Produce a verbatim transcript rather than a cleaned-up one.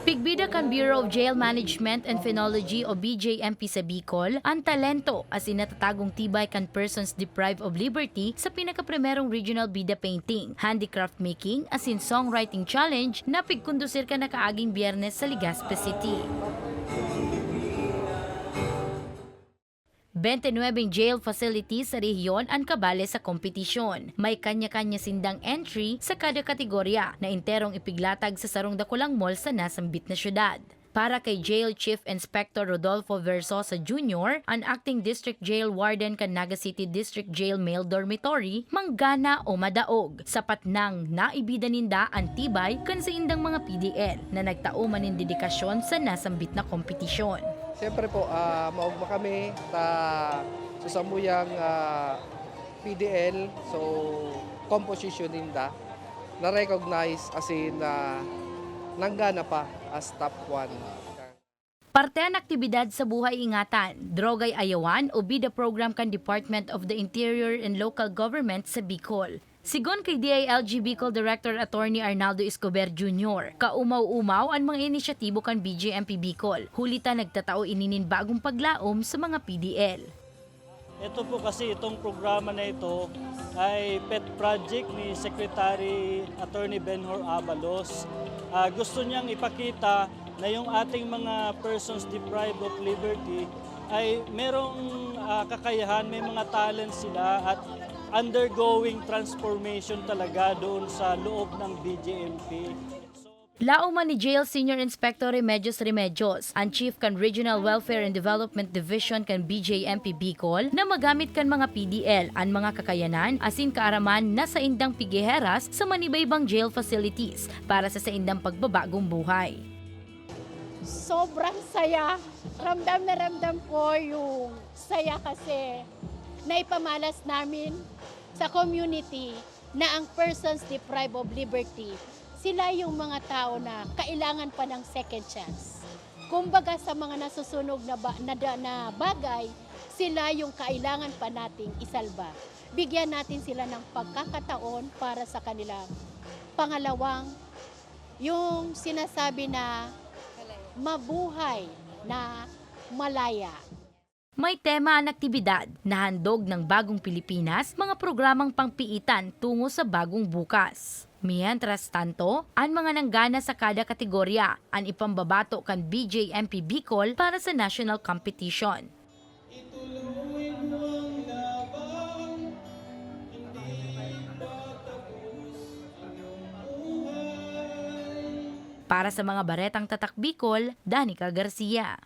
Pigbida kan Bureau of Jail Management and Penology o B J M P sa Bicol an talento asin natatagong tibay kan persons deprived of liberty sa pinakaprimerong regional bida painting, handicraft making asin songwriting challenge na pigkondusir kan nakaaging Biyernes sa Legazpi City. Bente nuebeng jail facilities sa rehiyon an kabale sa kompetisyon. May kanya-kanya sindang entry sa kada kategorya na enterong ipiglatag sa sarong dakulang mall sa nasambit na syudad. Para kay Jail Chief Inspector Rodolfo Versosa Junior, an acting district jail warden kan Naga City District Jail Male Dormitory, manggana o madaog, sapat nang naibida ninda an tibay kan saindang mga P D L na nagtao man nin dedikasyon sa nasambit na kompetisyon. Siyempre po, ah, maugma kami ta sa samuyang, ah, P D L, so, composition ninda, na-recognize asin, ah, nanggana pa as top one. Parte an aktibidad sa Buhay Ingatan, Drogay Ayawan o Bida Program kan Department of the Interior and Local Government sa Bicol. Sigon kay D I L G Bicol Director Attorney Arnaldo Escobar Junior, kaumaw-umaw an mga inisyatibo kan B J M P Bicol, huli ta nagtatao ini nin bagong paglaom sa mga P D L. Ito po kasi, itong programa na ito ay pet project ni Secretary Attorney Benhur Abalos. Ah, gusto niyang ipakita na yung ating mga persons deprived of liberty ay merong, ah, kakayahan, may mga talent sila at undergoing transformation talaga doon sa loob ng B J M P. Laoman ni Jail Senior Inspector Remedios Remedios, an chief kan Regional Welfare and Development Division kan B J M P Bicol, na magamit kan mga P D L an mga kakayanan asin kaaraman na saindang pigheheras sa manibaybang jail facilities para sa saindang pagbabagong buhay. Sobrang saya. Ramdam na ramdam ko yung saya kasi naipamalas namin sa community na ang persons deprived of liberty, sila yung mga tao na kailangan pa ng second chance. Kumbaga, sa mga nasusunog na ba-, na da-, na bagay, sila yung kailangan pa nating isalba. Bigyan natin sila ng pagkakataon para sa kanilang pangalawang, yung sinasabi na mabuhay na malaya. May tema an aktibidad na handog ng bagong Pilipinas, mga programang pangpiitan tungo sa bagong bukas. Mientras tanto, an mga nanggana sa kada kategorya an ipambabato kan B J M P Bicol para sa national competition. Ituloy mo ang laban, hindi pa tapos ang iyong buhay. Para sa mga Baretang Tatak Bicol, Danica Garcia.